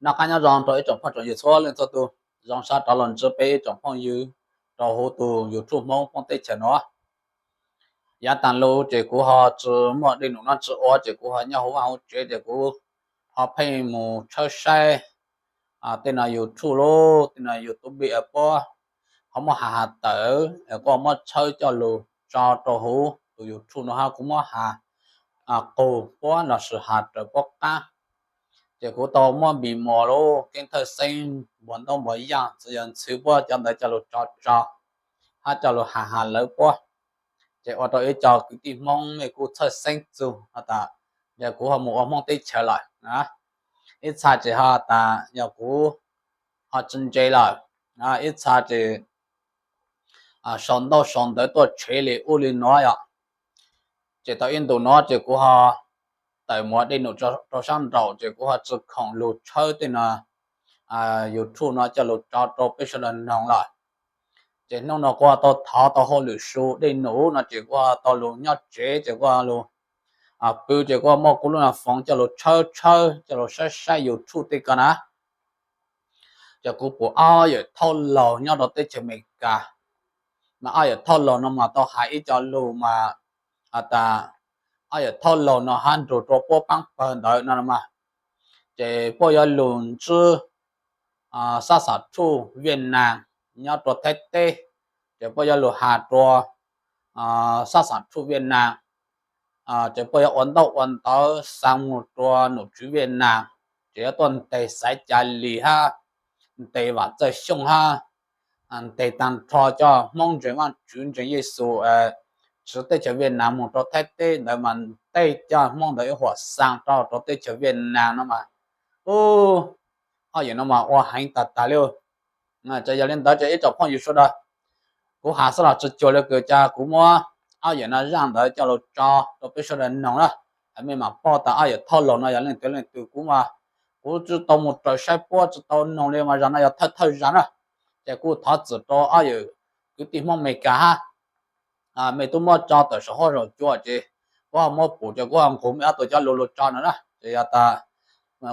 Noj qab nyob zoo rau ib tsoom phooj tsoom ywg txhua leej txhua tus, zoo sab rov los ntsib peb ib tsoom phooj ywg rau hauv tus YouTube Hmoob poob teb chaws no. Yav tas los ces kuv ho tsis muaj dej num noj tsis ua ces kuv ho nyob hauv vaj hauv tsev ces kuv ho pheej mus tshawb saib tej no YouTube lub tej no YouTube puab ho muab has has tawm es kuv muab tshawb coj lug tso rau hauv tus YouTube no hab kuv muab has qug puab los sis has raws puab qab. Ces kuv tau muab npis muas lub keeb thawj xeeb npuas ntaub npuas yaaj txwv yog ntxhw puab cov ntawd coj lug tso tso hab coj lug has has lawv puab. Ces ua rau ib co kwv tij Hmoob mej kuj txhawj xeeb txug has tas yog kuv ho mus ua Hmoob teb chaws lawm, ib txha ces has tas yog kuv ho tsis ntse lawm, ib txha ces sau ntaub sau ntawv tuaj tshev li ub li no yom. Ces tau ib ntus no ces kuv ho tawm mus ua dej num rau sab nraum ces kuv ho tsis khoom lug tshawb tej no YouTube no coj lug tso rau peb sawv daws noog lawm. Ces hnub no kuv ho tau thov tau hauj lwm su dej num no ces kuv ho tau lug nyob tsev ces kuv ho lug pw ces kuv ho muab kuv lub no foov coj lug tshawb tshawb coj lug saib saib YouTube tej ko na. Ces kuv pum ob yawm thauj laug nyob rau teb chaws Amelikas, mas ob yawm thauj laug no mas tau hais ib co lug mas has tas ob yawm thauj laug no hab nrug rua puab paab pawg ntawd no mas, ces puab yuav lug ntsib sab xam thuj Viaj Nam nyob rua Thaib teb, ces puab yuav lug has rua sab xam thuj Viaj Nam, ces puab yuav ua ntaub ua ntawv xa mus rua nom tswv Viaj Nam, ces yuav tuaj ntes Xaiv Ca Lis hab ntes Vam Txawj Xyooj hab ntes taag nrho cov Hmoob ntseeg Vaajtswv ntseeg Yexus tswv teb chaws Viaj Nam mus rua Thaib teb ntawd mas tej cov Hmoob ntawd ib huam xaa rau rua teb chaws Viaj Nam no mas, ub, ob yawm no mas ua heev tag tag li. Ces yog li ntawd ces ib tsoom phooj ywg sawv daws, kuv has xwb los tsis cuag li kws ca kuv muab ob yawm no zaaj ntawd coj lug tso rua peb sawv daws noog na. Mej mam paub tas ob yawm thauj laug no yog leej twg leej twg, kuv mas kuv tsis tau mus raws saib puab tsis tau noog li mas zag no yog thawj thawj zag na. Ces kuj thov txim rau ob yawm kwv tij Hmoob Amelikas hab, mej tub muab tso tawm saum huab saum cua ces kuv ho muab pum ces kuv ho nqug mej ob tug cov lug lug tso no na. Ces yog tas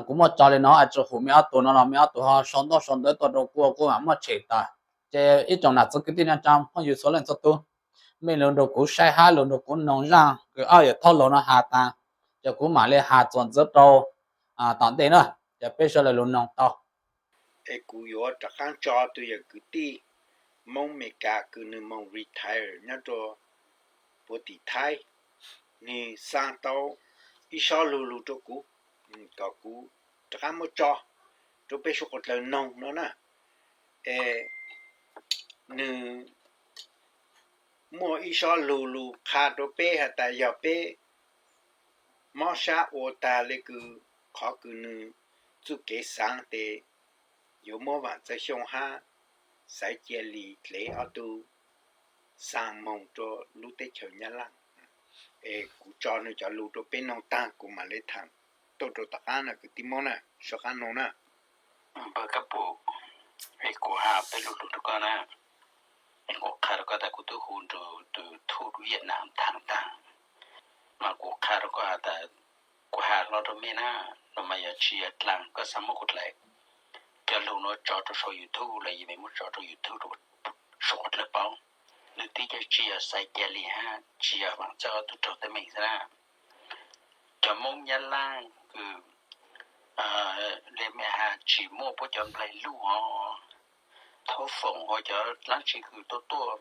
kuv muab tso li no es tsis hum mej ob tug no los mej ob tug ho sau ntaub sau ntawv tuaj rau kuv, kuv mam muab tshem tas. Ces ib tsoom nam txiv kwv tij neej tsaa phooj ywg txhua leej txhua tug, mej lug nrug kuv saib hab lug nrug kuv noog zaaj kws ob yawm thauj laug no has tas, ces kuv mam li has txuas ntxiv rau tom ntej na, ces peb sawv daws lug noog tau. Es kuv yuav rov qaab tso tug yawm kwv tij Hmoob Amelikas kws nwg moog retire nyob rua puag tim Thaib, nwg xaa tau ib sob lug lug rua kuv, kom kuv rov qaab muab tso rua peb suav dlawg noog no na. Es nwg muaj ib sob lug lug qha rua peb has tas yog peb mob sab ua tag le kws qhov kws nwg txuj kev xaav tes yuav muab Vam Txawj Xyooj hab Xaiv Cia Lis dlev ob tug xaa moog rua lub teb chaws Nyab Laaj. Es kuv tso nwg cov lug rua peb noog taag kuv mam le thaam tuaj rua tom qab na kwv tij Moob na, sawv qab noog na. Npawg Kab Pum, es kuv has peb lug lug rua koj na. Kuv qha rua koj tas kuv tub hu nrug tug thuj Viaj Nam thaam taag, mas kuv qha rua koj has tas, kuv has hlo rua mej na, no mas yog tsi yog dlaag koj xaav muab kuv dlaim, cov lug nuav tso rua sau YouTube los yog mej muab tso rua YouTube rua suav dlawg paub. Nwg tib co tsi yog Xaiv Cia Lis hab tsi yog Vam Txawj ob tug raug teeb meem xwb na. Cov Moob Nyab Laaj kws le mej has tsi muaj puab cov nplaig luj hov, thaub foom hov, cov dlaab tsi kws tuaj tuaj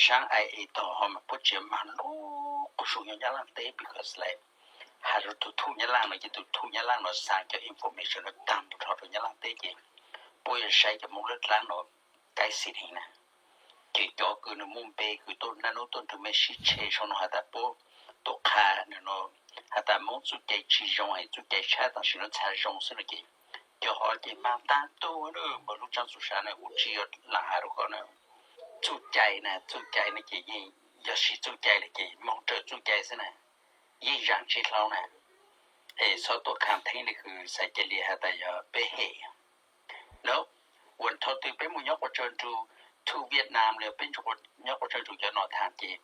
saab ai es tog hov mas puab tsi maag lub quas zug nyob Nyab Laaj teb because has rua tug thuj Nyab Laaj no ces tug thuj Nyab Laaj no xaa cov information no taag nrho rua Nyab Laaj teb ces puab yuav saib cov Moob lub dlaab no kaib xim heev na. Ces cov kws nwg muaj npe kws tuaj naj nub tuaj nrug mej sib tshe sau no has tas puab tuaj qha nwg no has tas Moob txuj cai tsi zoo es txuj cai tshab tam sim no txha zoo xwb no ces cov hov ces maag taag tug npawg lub tsaab txuj sa na, kuv tsi yog laam has rua koj na. Txuj cai na, txuj cai na ces yeej yog siv txuj cai lawm ces moog raws txuj cai xwb na, yeej zaam tsi dlhau na. Es txhob tuaj khaam theeb le kws Xaiv Cia Lis has tas yog peb hem no. Ua thaum twg peb moog nyob quas tsawg nrug thuj Viaj Nam los peb nyob quas tsawg nrug cov no thaam ces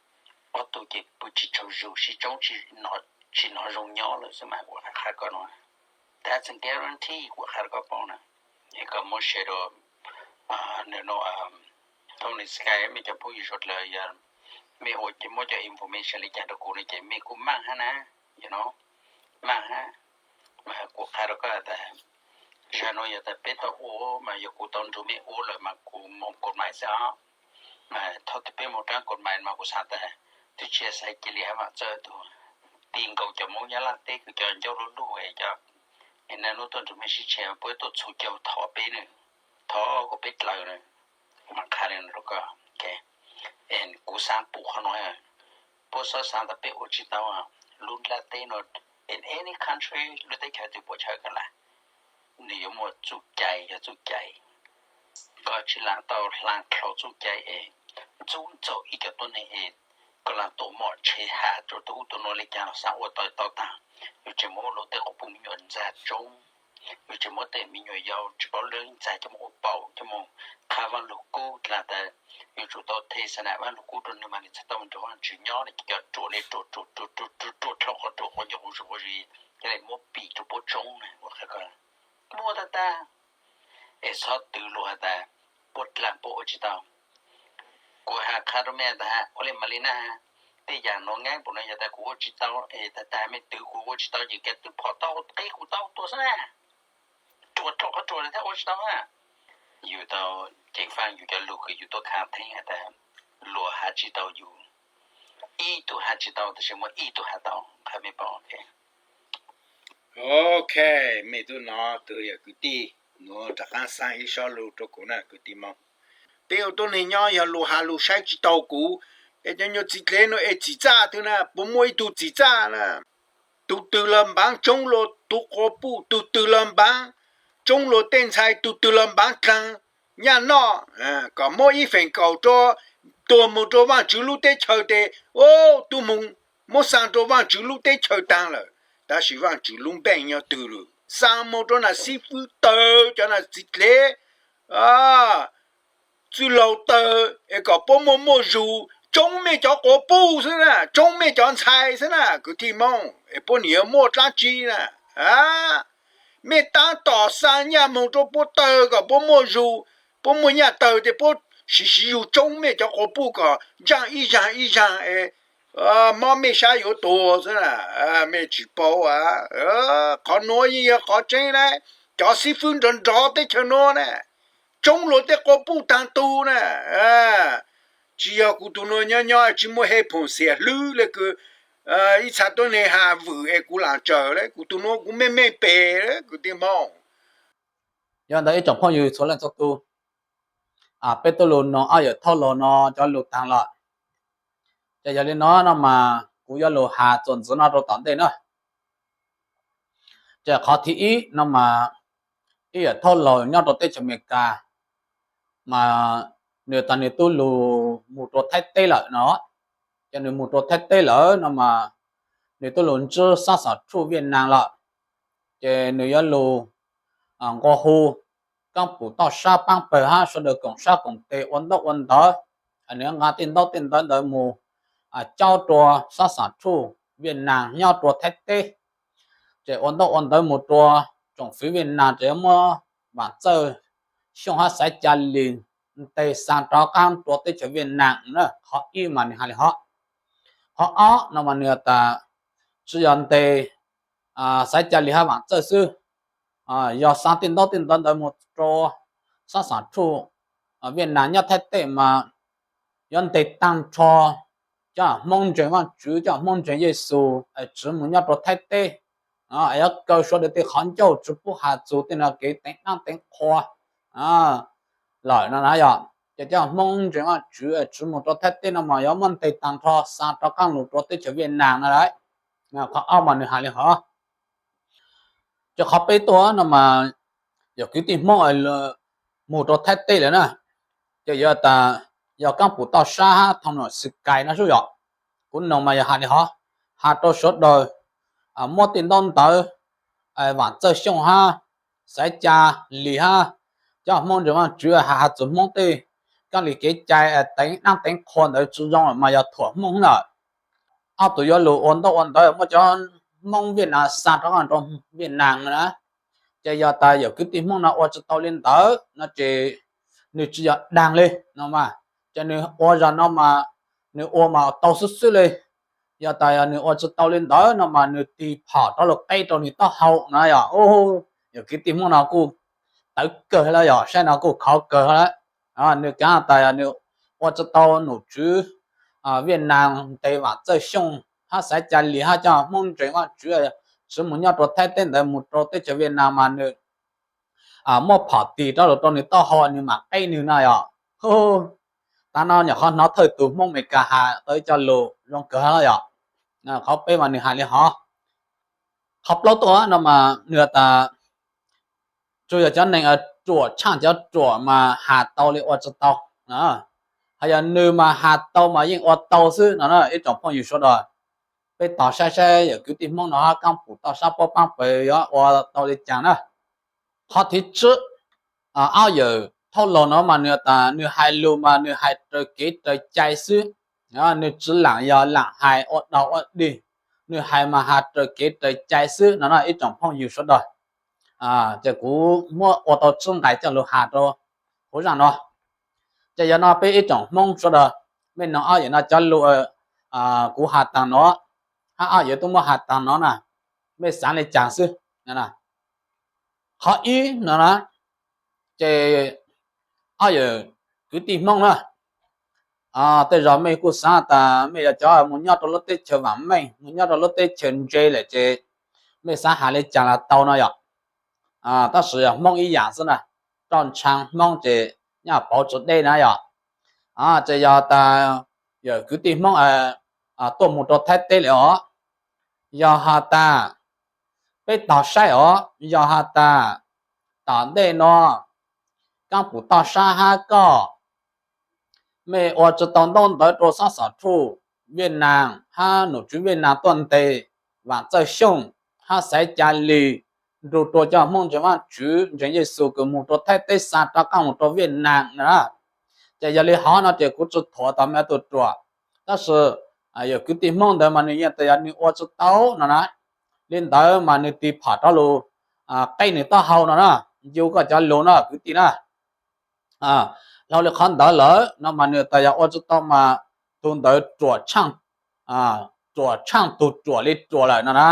ob tug ces pw tsi tsaug zug sib tsoob tsi nov zoo nyob lawm xwb mas ua qha koj no. That's a guarantee, kuv qha rau koj paub na. Es koj muab share rau, no, Tony Sky, mej cov phooj ywg suav dlawg, yog mej ua muab cov information li cas rau kuv no ces mej kuj maj hab na, you know, maj hab. Mas kuv qha rau koj tas, zag nuav yog tas peb tau ua mas yog kuv tau nrug mej ua lawm mas kuv moog kod mais xwb os. Mas thaum twg peb moog raab kod mais mas kuv xaav tas twb tsi xaiv cia li hab Vaam Txawj tug, ti nkaus cov Moob Nyab Laj teb kws cov ncauj lug lug es cov, es naj nub tuaj nrug mej sib tsheej puab tuaj txhum caug thov peb na, thov kuas peb dlawg na. Kuv mam qha li no rau koj. Kuv xaav pum qhov nuav, puab xob xaav tas peb ua tsi tau. Lub nplaj teb nuav, in any country, lub teb chaws twg puab chaw kawg lawm, nwg yuav muaj txuj cai, yog txuj cai. Koj tsi laam tau hla dlhau txuj cai es ntxub ntxaug ib co tuab neeg es koj laam tuam mom tshev has rua tug ub tug nuav li cas los xaav ua tau tau taag. Yuav tseem muab luag tej quas puj me nyuam ntxag tsoob, yuav tseem muab tej me nyuam yaus tsi paub leej ntxag coj moog ua paum, coj moog qha Vaaj Lug Kub dlaag tas yuav tsum tau the xa nam Vaaj Lug Kub rua nwg mas nwg txhaj tau moog nrug Vaajtswv nyob le. Cov ruam le ruam ruam ruam ruam ruam dlhau qhov ruam quas nco quas zug quas zis, ca le muab pim rua puab tsoob na. Ua qha koj muaj tag tag, es txhob twv luag has tas puab dlaag puab ua tsi tau. Kuv has qha rua mej tas ua le mas li na, tej yaam nuav nqeeb pum nuav yog tas kuv ua tsi tau es tag tag mej twv kuv ua tsi tau ces kag twb phom tau qe kuv tau tuag xwb na. Ruam dlhau qhov ruam le thab ua tsi tau na. Yug tau ceev faaj yug cov lug kws yug tuaj khav theeb has tas luag has tsi tau yug, ib tug has tsi tau tab sis muaj ib tug has tau, qha mej paub. Ok, mej tub nov tug yog kwv tij, nuav rov qaab xaav ib sob lug rua kuv na kwv tij Moob. Peb ua tuab neeg nyob yog luag has lug saib tsi tau kuv, es cov nyuag txiv dlev nuav es txim txaj twg na, puas muaj ib tug txim txaj na? Tug twg los npaav tsoob luag tug quas puj, tug twg los npaav tsoob luag tej ntxhais, tug twg los npaav dlaag nyaj noj, kom muab ib feem kaum rua tuag moog rua Vaajtswv lub teb chaws tes, tub moog muab xaa rua Vaajtswv lub teb chaws taag lawm. Tab sis Vaajtswv lub npeej nyob twg lawm? Xaa moog rua nam xib fwb tawg cov nam txiv dlev txwj laug tawg es kom puab muaj muaj zug, tsoob mej cov quas puj xwb na, tsoob mej cov ntxhais xwb na kwv tij Moob, es puab nim yuav muaj dlaab tsi na? Mej taab tom xaa nyaj moog rua puab tawg kom puab muaj zug, puab muaj nyaj tawg tes puab siv siv zug tsoob mej cov quas puj kom ntsaaj ib zaag ib zaag es mob mej sab yuav tuag xwb na. Mej tsis paub a, qhov nuav yeej yog qhov tseeb na. Cov xib fwb nrov nrov teb chaws nuav na, tsoob luag tej quas puj taag tug na. Tsis yog kuv tug nuav nyob nyob tsis muaj he phoom xiam hlwb le kws ib txha tuab neeg has vwm es kuv laam tsawm le, kuv tug nuav kuv meej meej pem le kwv tij Moob. Yog ntawd ib tsoom phooj ywg txhua leej txhua tug, peb tuaj lug noog ob yawm thauj laug no cov lug taag lawm. Ces yog li no no mas kuv yuav lug has txuas ntxiv no rau tom ntej na. Ces qhov thib ib no mas ib yawm thauj laug nyob rau teb chaws Amelikas mas nwg tas nwg tub lug mus rua Thaib teb lawm no. Ces nwg mus rua Thaib teb lawm no mas nwg tub lug ntsib sab xom tshuj Viaj Nam lawm. Ces nwg yuav lug nqua hu kaab pum toj sab paab pawg hab sawv daws koom sab koom tes ua ntaub ua ntawv. Nwg nqa tej ntaub tej ntawv ntawd mus caub rua sab xom tshuj Viaj Nam nyob rua Thaib teb. Ces ua ntaub ua ntawv mus rua tsoom fwv Viaj Nam ces yuav muab Vaam Txawj Xyooj hab Xaiv Ca Lis ntes xaa rov qaab rua teb chaws Viaj Nam na. Qhov ib mas nwg has li hov. Qhov ob no mas nwg tas tsis yog ntes Xaiv Ca Lis hab Vaam Txawj xwb, yog xaa tej ntaub tej ntawv ntawd mus rua sab xom tshuj Viaj Nam nyob Thaib teb mas yuav ntes taag nrho cov Hmoob ntseeg Vaajtswv, cov Hmoob ntseeg Yexus es tsiv mus nyob rua Thaib teb. Yuav kaw suav dlawg tej qhov ncauj, tsi pub has txug tej nuav kev teev dlaab teev qhua lawm no na yog. Ces cov Hmoob ntseeg Vaajtswv es tsiv mus rua Thaib teb no mas yuav muab ntes taag nrho xaa rov qaab lug rua teb chaws Viaj Nam no lawm. Qhov ob mas nwg has li hov. Ces qhov peb tuaj no mas yog kwv tij Hmoob mus rua Thaib teb lawm na. Ces yuav tas yog kaab pum toj sab hab thoo nam xwm kais no xwb yog. Kuv noog mas yog has li hov, has rua sawv daws muab tej ntaub ntawv Vaam Txawj Xyooj hab Xaiv Ca Lis hab cov Hmoob ntseeg Vaajtswv has has txug Hmoob tej kab lis kev cai teev dlaab teev qhua ntawd tsi zoo mas yog thuam Hmoob lawm. Ob tug yuav lug ua ntaub ua ntawv muab cov Hmoob Viaj Nam xaa rov qaab rua Viaj Nam na. Ces yog tas yawm kwv tij Hmoob no ua tsis tau li ntawd no ces nws tsis yog daag li no mas, ces nws ua zag no mas nws ua mas tau xwb xwb li. Yog tas yog nws ua tsis tau li ntawd no mas nws tig phom rov lug qeb rau nws taub hau no yog. Yawm kwv tij Hmoob no kuj tawv kawg lawm yog, saib no kuj khov kawg lawm. Nws kav tas yog nws ua tsis tau nom tswv Viaj Nam ntes Vam Txawj Xyooj hab Xaiv Ca Lis hab cov Hmoob ntseeg Vaajtswv tsi mus nyob rua Thaib teb ntawd mus rua teb chaws Viaj Nam mas nws muab phom tig rov lug rau nws taub hau nws mam qeb nws no yog. Tav no nyuam qhuav hnov thawj tug Hmoob Amelikas has tau ib co lus zoo kawg yog. Qhov peb mas nws has li hov. Qhov plaub tuaj no mas nws has tas tsuas yog cov neeg ruam tshaaj cov ruam mas has tau li ua tsis tau. Hos yog nws mas has tau mas yeej ua tau xwb no na ib tsoom phooj ywg sawv daws. Peb tos saib saib yawm kwv tij Hmoob no hab Kaab Pum Toj Sab puab paab pawg yuav ua tau li cas na. Qhov thib tswb, ob yawm thaub laug no mas nws tas nws hais lus mas nws hais raws kev raws cai xwb. Nws tsi laam yog laam hais ua dog ua dig, nws hais mas has raws kev raws cai xwb no na ib tsoom phooj ywg sawv daws. Ces kuv muab ua tau tswb nqai coj lug has rau huv zaaj no. Ces yog no peb ib tsoom Hmoob sawv daws, mej noog ob yawm no cov lus kuv has taag no, hab ob yawm tub muab has taag no na, mej xaav li cas xwb. Qhov ib no na, ces ob yawm kwv tij Hmoob na, tej zaum mej kuj xaav tas mej yog cov mus nyob rau lub teb chaws vaam meej, mus nyob rau lub teb chaws ntse lawm ces mej xaav has li cas los tau no yog. Tab sis yog Hmoob ib yaam xwb na, roj ntshaa Hmoob ces nyob pauv tsi deb na yog. Ces yog tas yawm kwv tij Hmoob tuaj mus rau Thaib teb lawm os, yog has tas, peb tog saib os, yog has tas tom ntej no Kaab Pum Toj Sab hab koj mej ua tsi tau ntaub ntawv rua xab xom thuj Viaj Nam hab nom tswv Viaj Nam tuaj ntes Vaam Txawj Xyooj hab Xaiv Ca Lis, nrug rua cov Hmoob ntseeg Vaajtswv ntseeg Yexus kws mus rua Thaib teb xa rov qaab mus rua Viaj Nam na. Ces yog li hov no ces kuv tsi thuam tas mej ob tug ruam, tab sis yawm kwv tij Hmoob ntawd mas nws yeej tas yog nws ua tsi tau no na. Li ntawd mas nws tig phom rov lug qeb nws taub hau no na, ncu koj cov lus no kwv tij na. Dhau li qhov ntawd lawm no mas nws tas yog ua tsi tau mas tug ntawd ruam, ruam tshaaj tug ruam li ruam lawm no na.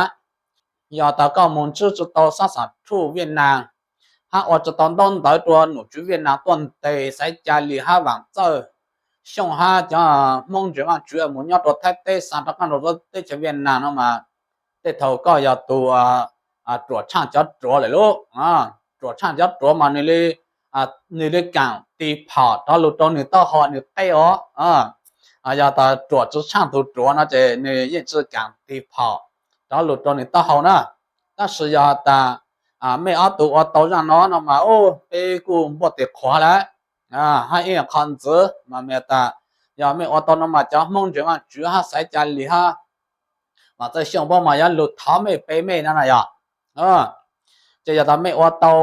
Yog tas koj mus ntsib tsi tau xab xom thuj Viaj Nam hab ua tsi tau ntaub ntawv rua nom tswv Viaj Nam tuaj ntes Xaiv Ca Lis hab Vaam Txawj Xyooj hab cov Hmoob ntseeg Vaajtswv mus nyob rua Thaib teb xa rov qaab rua teb chaws Viaj Nam no mas tej thaum koj yog tug ruam tshaaj cov ruam lawm lauj. Ruam tshaaj cov ruam mas nws li kaam tig phom rov lug rau nws taub hau nws qeb os. Yog tas ruam tsi tshaaj tug ruam no ces nws yeej tsi kaam tig phom rov lug rau nws taub hau na. Tab sis yog tas mej ob tug ua tau zaaj no no mas peb kuj npuaj tes qhuav lawm. Hab ib qho ntxiv mas mej tas yog mej ua tau no mas cov Hmoob ntseeg Vaajtswv hab Xaiv Ca Lis hab Vaam Txawj Xyooj puab mas yuav lug thov mej pe mej no na yog. Ces yog tas mej ua tau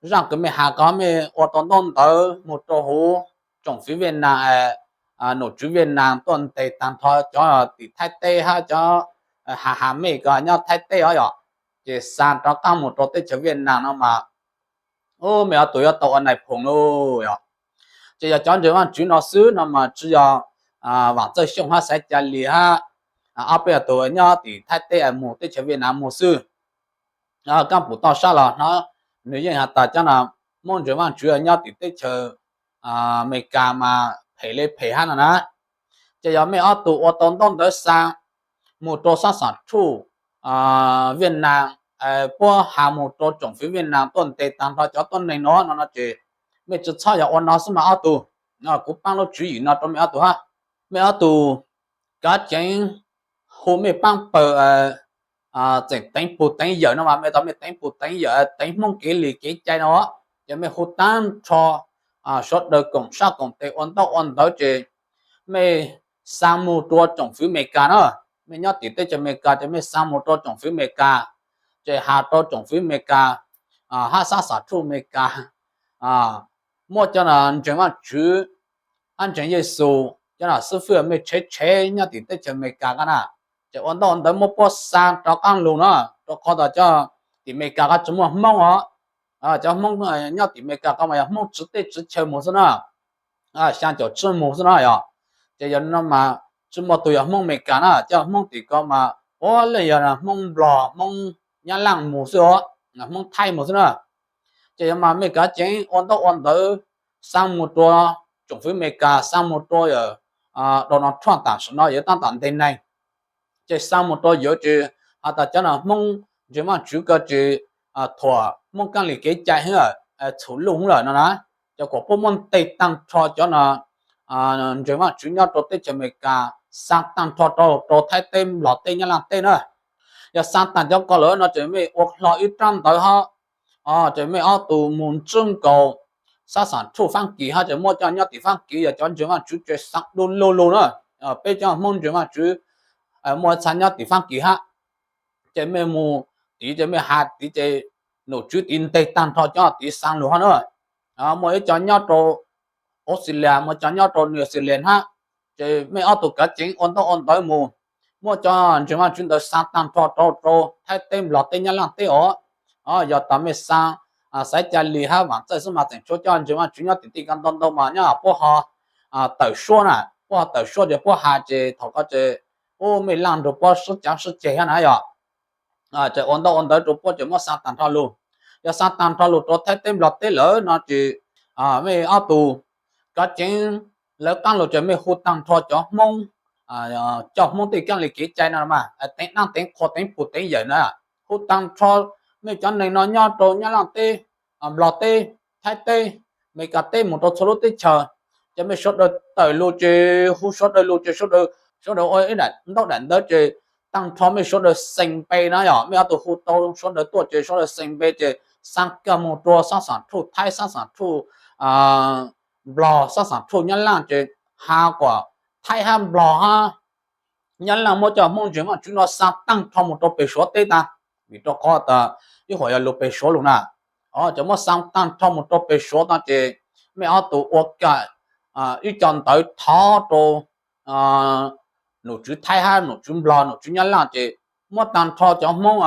zaaj kws mej has ko, mej ua tau ntaub ntawv mus rua huv tsoom fwv Viaj Nam, nom tswv Viaj Nam tuaj ntes taag nrho cov tim Thaib teb hab cov has has mej ko nyob Thaib teb os yog, ces xa rov qaab mus rua teb chaws Viaj Nam no mas mej ob tug yuav tau ua nais phoom lauj yog. Ces yog cov ntseeg Vaajtswv no xwb no mas tsi yog Vaam Txawj Xyooj hab Xaiv Ca Lis hab ob peb tug nyob tim Thaib teb mus teb chaws Viaj Nam mus xwb. Kaab Pum Toj Sab los hnov nws yeej has tas cov no Hmoob ntseeg Vaajtswv nyob tim teb chaws Amelikas mas phem li phem hab no na. Ces yog mej ob tug ua tau ntaub ntawv xa mus rua xab xom thuj Viaj Nam, puab has mus rua tsoom fwv Viaj Nam tuaj ntes taag nrho cov tuab neeg no no no ces mej tsi txhob yog ua no xwb mas ob tug. Kuv paab lub tswv yim no rua mej ob tug hab. Mej ob tug kav ceev hu mej paab pawg tseem teev pug teev yawm no mas mej tas mej teev pug teev yawm teev Hmoob kev li kev cai no, ces mej hu taag nrho sawv daws koom sab koom tes ua ntaub ua ntawv ces mej xa mus rua tsoom fwv Amelikas na. Mej nyob tim teb chaws Amelikas ces mej xa mus rua tsoom fwv Amelikas, ces has rua tsoom fwv Amelikas hab xab xom thuj Amelikas muab cov ntseeg Vaajtswv hab ntseeg Yexus cov no xib fwb mej tshev tshev nyob tim teb chaws Amelikas ko na, ces ua ntaub ua ntawv muab puab xa rov qaab lug no, rua qhov tas cov tim Amelikas ko tsis muaj Hmoob os. Cov Hmoob nyob tim Amelikas ko mas yog Hmoob tswv teb tswv chaw mus xwb na, xya caum tsib mus xwb na yog. Ces yog no mas tsis muaj tus yog Hmoob Amelikas na, cov Hmoob tim ko mas puav leej yog Hmoob Nplog, Hmoob Nyab Laj mus xwb os, Hmoob Thaib mus xwb na. Ces yog mas Amelikas ceev ua ntaub ua ntawv xa mus rau tsoom fwv Amelikas, xa mus rau Donald Trump tam sim no yuav tab tom ntes neeg, ces xa mus rau yuav tsis has tas cov no Hmoob ntseeg Vaaj Tswv ko tsis thuam Hmoob kaab li kev cai hwb, txhum luj hwb lawm no na. Ces kom puab muab ntes taag nrho cov no ntseeg Vaaj Tswv nyob rau teb chaws Amelikas, xa taag nrho rau rau Thaib teb, Nplog teb, Nyab Laj teb na. Yog xa taag cov ko lawm no ces mej ua hlo ib rab ntawv hab, ces mej ob tug mus ntsib nkaus xab xaam thuj Faab Kis hab, ces muab cov nyob tim Faab Kis yog cov ntseeg Vaaj Tswv ces xa du lug lug na. Peb cov Hmoob ntseeg Vaaj Tswv muaj txha nyob tim Faab Kis hab, ces mej mus tid ces mej has tid ces nom tswv tid ntes taag nrho cov tid xa lug hab na. Muaj ib co nyob rau Australia, muaj cov nyob rau New Zealand hab, ces mej ob tug kav ceev ua ntaub ua ntawv mus, muab cov ntseeg Vaaj Tswv ntawd xa taag nrho rau rau Thaib teb, Nplog teb, Nyab Laj teb os. Yog tas mej xa xaiv ca li hab vaam txawj xwb mas tseem tshuav cov ntseeg Vaaj Tswv nyob tim tej ko ntau ntau mas nyob puab ho tawm suab na, puab ho tawm suab ces puab has ces thaum ko ces ub mej laaj nrug puab sib cav sib ceg hab na yog. Ces ua ntaub ua ntawv rau puab ces muab xa taag nrho lug. Yog xa taag nrho lug rau Thaib teb, Nplog teb lawm no ces mej ob tug kav ceev lawv qaab lug ces mej hu taag nrho cov Hmoob, coj Hmoob tej kaab li kev cai no mas teev dlaab teev qhua teev pug teev yawm na, hu taag nrho mej cov neeg no nyob rau Nyab Laj teb, Nplog teb, Thaib teb, Amelikas teb mus rau txhua lub teb chaws. Ces mej sawv daws tawm lug ces hu sawv daws lug ces sawv daws ua ib daim ntaub daim ntawv ces taag nrho mej sawv daws xeem npe na yog, mej ob tug hu tau sawv daws tuaj ces sawv daws xeem npe ces xa kag mus rau xab xaam thuj Thaib, xab xaam thuj Nplog, xab xaam thuj Nyab Laj ces has kom Thaib hab Nplog hab Nyab Laj muab cov Hmoob ntseeg Vaaj Tswv no xa taag nrho mus rau peg Suav teb tag, vim rau qhov tas ib huam yog lug peg Suav lug na. Ces muab xa taag nrho mus rau peg Suav tag ces mej ob tug ua kag ib co ntawv thov rau nom tswv Thaib hab nom tswv Nplog, nom tswv Nyab Laj ces muab taag nrho cov Hmoob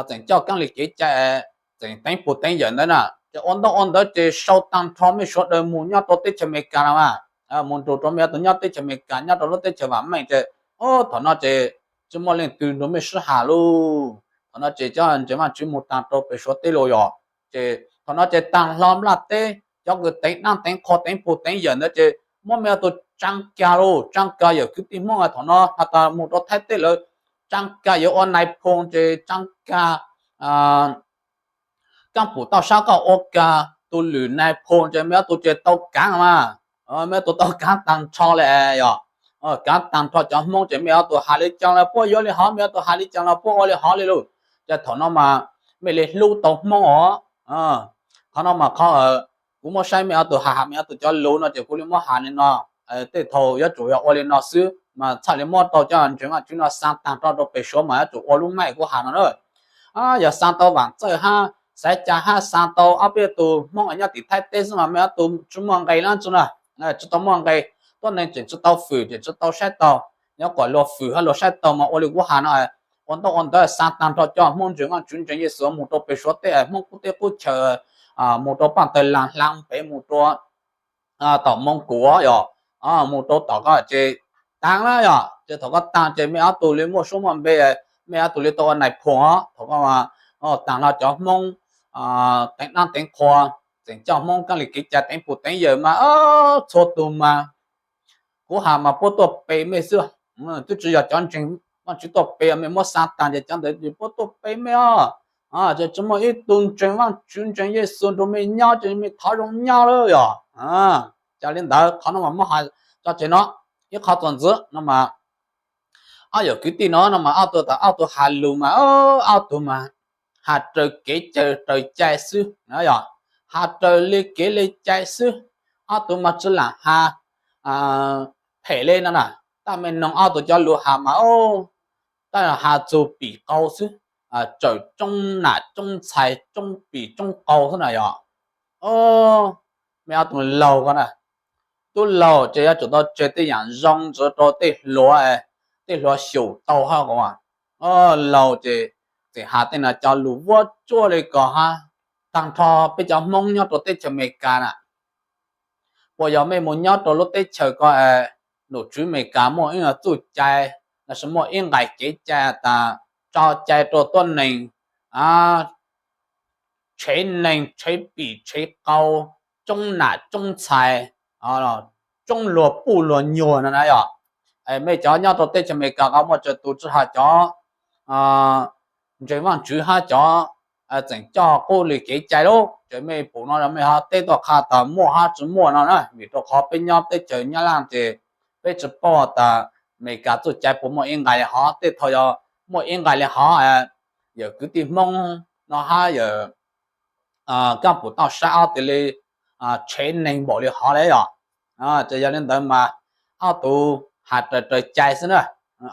tseem coj kaab li kev cai, tseem teev pug teev yawm ntawd na. Ces ua ntaub ua ntawv ces sau taag nrho mej sawv daws mus nyob rau teb chaws Amelikas no mas, mus nrug rau mej ob tug nyob teb chaws Amelikas nyob rau lub teb chaws vaam meej ces thaum no ces tsi muaj leej twg nrug mej sib has lauj. Thaum no ces cov ntseeg Vaaj Tswv mus taag rau peg Suav teb lug yog. Ces thaum no ces taag hlo Nplog teb cov kws teev dlaab teev qhua teev pug teev yawm ntawd ces muab mej ob tug tsaav kag lauj, tsaav kag yawm kwv tij Hmoob thaum no has tas mus rau Thaib teb lawm, tsaav kag yuav ua nais phoo ces tsaav kag kaab pum toj sab koj ua kag tus lwm nais phoo ces mej ob tug ces tau kaav mas, mej ob tug tau kaav taag nrho le yog, kaav taag nrho cov Hmoob ces mej ob tug has li caag los puab yuav li hov, mej ob tug has li caag los puab ua li hov li lauj. Ces thaum no mas mej li hlub tau Hmoob os. Qhov no mas qhov kuv muab saib mej ob tug has, has mej ob tug cov lug no ces kuv li muab has li no. Tej thaum yuav tsum yog ua li no xwb mas txhaj li muab tau cov ntseeg Vaaj Tswv no xa taag nrho rau peg Suav mas yuav tsum ua lub maij kuv has no na. Yog xa tau vaam txawj hab xaiv ca hab xa tau ob peb tug Hmoob nyob tim Thaib teb xwb mas mej ob tug tsi muaj nqe lab tsi na, tsi tau muaj nqe, tuab neeg tseem tsi tau fwm tseem tsi tau saib taug, yuav kom luag fwm hab luag saib taug mas ua li kuv has no, ua ntaub ua ntawv xa taag nrho cov Hmoob ntseeg Vaaj Tswv ntseeg Yexus mus rau peg Suav teb, Hmoob qub teb qub chaw, mus rau Paaj Tawg Laag, Hlaab Npev, mus rau tom Moos Kuv yog, mus rau tom ko ces taag na yog. Ces thaum koj taag ces mej ob tug li muaj suab muaj npe, mej ob tug li tau ua nais phoo os. Thaum koj taag hlo cov Hmoob teev dlaab teev qhua, tseem coj Hmoob kaab li kev cai teev pug teev yawm mas txhua tug mas kuv has mas puab tuaj pe mej xwb. Twb tsi yog cov ntseeg Vaaj Tswv tuaj pe, mej muab xa taag ces cov ntawd puab tuaj pe mej os. Ces tsi muaj ib tug ntseeg Vaaj Tswv ntseeg Yexus nrug mej nyob ces mej thov zoo nyob lawm yog. Ces li ntawd qhov no mas muab has tso tseg no. Ib qho txuas ntxiv no mas ob yawm kwv tij no no mas ob tug tas ob tug has lug mas ob tug mas has raws kev cai raws cai xwb na yog, has raws li kev li cai xwb. Ob tug mas tsi lam has phem li no na. Tab mej noog ob tug cov lug has mas tab has txug pim qau xwb, tsawm tsoob nam tsoob ntxhais tsoob pim tsoob qau xwb na yog. Mej ob tug laug ko na, tub laug ces yuav tsum tau tseg tej yaam zoo ntxiv rau tej hluas, tej hluas xyum tau hab ko. Laug ces Tseem has tej no cov lus vuab tsuaj li ko hab, tag nrho peb cov Hmoob nyob rau teb chaws Amelikas na, puas yog mej mus nyob rau lub teb chaws ko, nom tswv Amelikas muaj ib txuj cai, los sis muaj ib nqai kev cai tas tso cai rau tuab neeg tshev neeg, tshev pim, tshev qau, tsoob nam tsoob ntxhais, tsoob luag puj luag nyuag no na yom. Mej cov nyob rau teb chaws Amelikas ko muaj tsawg tus tsi has cov ntseeg Vaajtswv hab cov tseem coj qub li kev cai lub, ces mej pum no mej ho teb tuaj qha tas muaj hab tsi muaj no na, vim rau qhov peb nyob teb chaws Nyab Laj ces peb tsi paub tas Amelikas txuj cai puas muaj ib nqai li hov. Tej thaum yog muaj ib nqai li hov, yawm kwv tij Hmoob no hab yawm Kaab Pum Tauj Sab ob tug li tshev neeg npaum li hov li yom. Ces yog li ntawd mas ob tug has raws raws cai xwb na,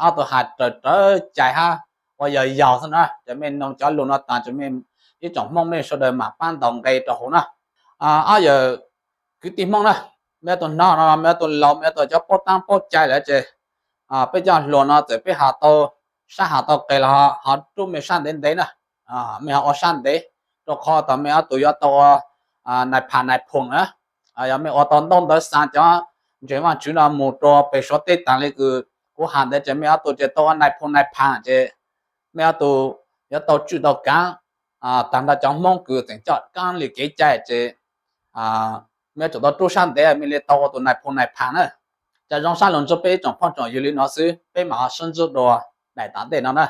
ob tug has raws raws cai hab ua yog yaug xwb na. Ces mej noog cov lus no tas ces mej ib tsoom Hmoob mej sawv daws mam pab ntaus nqe rau hauv na. Ob yawm kwv tij Hmoob na, mej ob tug hnov no mej ob tug laus, mej ob tug cov paub taab paub cai lawm ces peb cov hluas no txawm peb has tau sab has tau qes los ho rub mej sab ntev ntev na, mej ho ua sab ntev, rau qhov tas mej ob tug yuav tau ua nais phas nais phoom na. Yog mej ua tau ntaub ntawv xa cov ntseeg Vaajtswv no mus rau pem Suav teb taag li kws kuv has ntawd ces mej ob tug ces tau ua nais phoo nais phas ces mej ob tug yuav tau tswj tau kaav tag nrho cov Hmoob kws tseem coj kaab li kev cai ces mej yuav tsum tau rub sab ntev mej li tau ua tus nais phoo nais phas na. Ces zoo sab lug ntsib peb ib tsoom phooj tsoom ywg li no xwb, peb mam ho sib ntsib dua daim tom ntej no na.